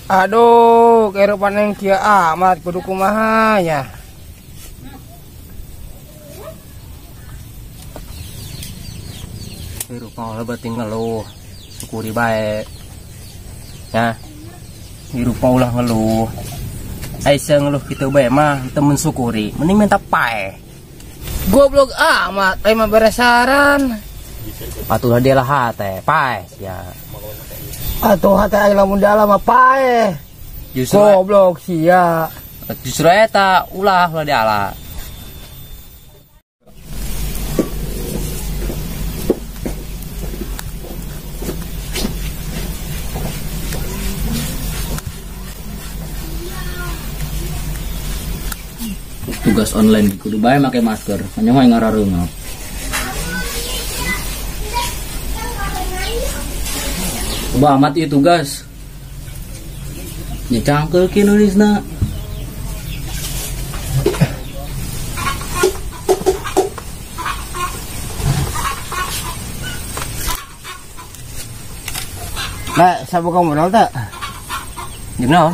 Aduh, kehidupan yang kia amat kudu kumaha nya. Hirup mah ulah beuting ngeluh, syukuri bae. Ya. Hirup mah ulah ngeluh. Ai ngeluh kitu bae mah teu mensyukuri, mending minta paeh. Goblok amat, ai mah beresaran. Patulah dia lah hate, paeh sia. Atuh hate aing lamun dalam mah paeh. Justru goblok sia. Justru eta ulah ulah diala. Tugas online kudu bae make masker, hanya mah ngarareungap. Coba amat ieu tugas. Nya cangkeul kieu nulisna. Nah, sabuka modal teh? Jeung naon?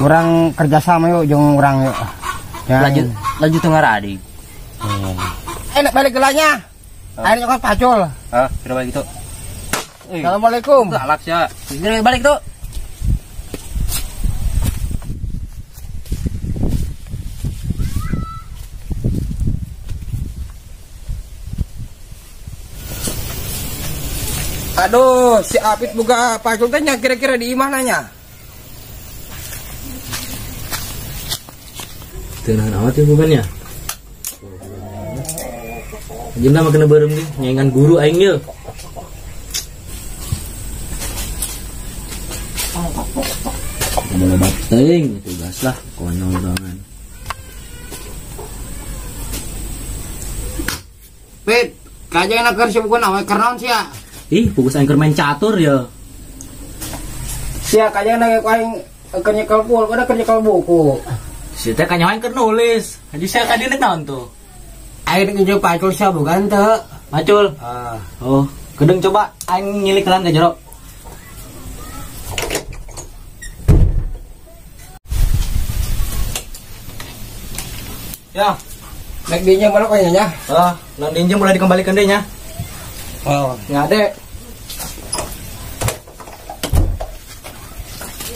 Urang kerjasama yuk jeung urang yuk. Lanjut lanjut ngaradi. Enak balik gelanya. Air nyokot pacul. Hah, sudah balik itu. Assalamualaikum. Galak sia. Balik tuh. Aduh, si Apit buka pacul teh nya kira-kira di imah nanya. Tenang amat ya bukannya. Jeung mah kena beureum ge, nyaingan guru aing ye. Loba teuing tugas lah konyol banget. Pit, kajeng keur sibuk naon keur naon sia? Ih, fokus aing keur main catur ya. Sia kajeng aing keur nyekel pul, kada keur nyekel buku. Si teh kanyaho aing keur nulis. Haji sia ka dieu naon tuh? Aing ngejo pacul sia bukan teu. Pacul. Oh, kedeng coba aing ngilik kelan ka jero. Ya, naik dinya mana kayaknya nya? Ah, non dinya mulai dikembalikan deh nya. Oh, nya dek.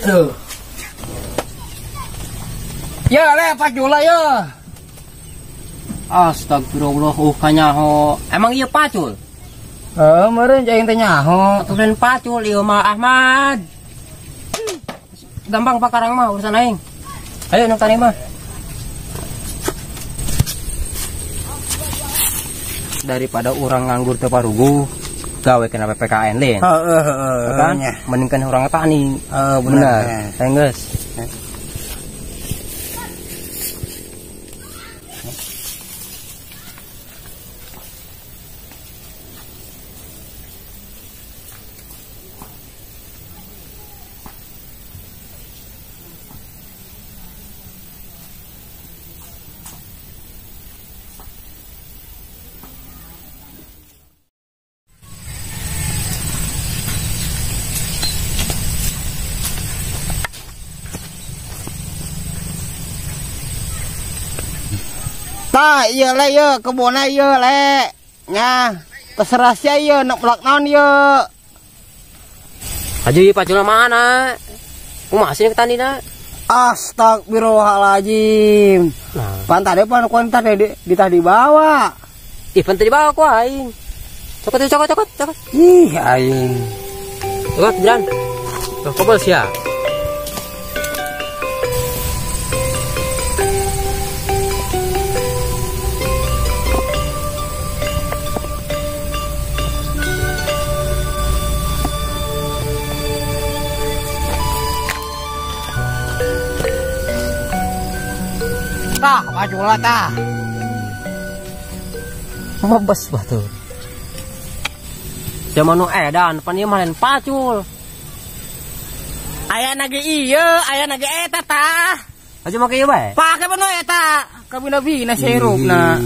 Aduh. Ya le pacul ya. Astagfirullah, kanyaho. Emang iya pacul? Meureun aing teh nyaho. Atuh lain pacul ieu mah Ahmad. Gampang pakarang mah urusan aing. Ayo nu tani mah. Daripada orang nganggur teu paruguh, gawe kena PPKN lain. Heeh heeh. Kan mending orang tani. Heeh bener. Aing geus. Tah ieu le ieu kebonna ieu le. Nya, terserah sia ieu nak pelak naon ieu. Haji ieu pacul mana? Kumaha sih tanina? Astagfirullahaladzim. Nah. Pan tadi pan ku tadi di tadi dibawa. Ih, pan tadi dibawa ku aing. Cokot cokot cokot cokot. Ih, aing. Cokot jalan. Loh, kobol sia. Tah, pacul tah. Mebes batu. Zaman nu edan, pan ieu mah lain pacul. Aya nage ieu, aya nage eta tah. Aja make ieu bae. Pake mah nu eta, kabina-bina sirupna.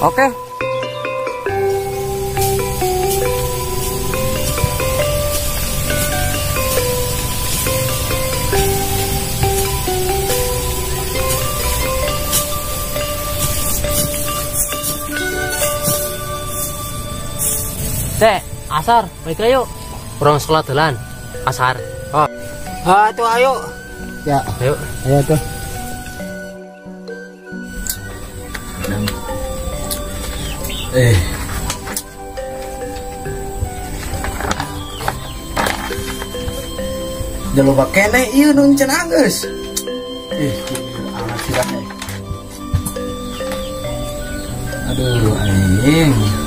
Oke. Asar, balik lah yuk. Urang sholat heula. Asar. Oh. Ah, tuh ayo. Ya, ayo. Ayo tuh. Jangan lupa keneh ieu nu can anggeus. Alas sirah. Aduh, aing.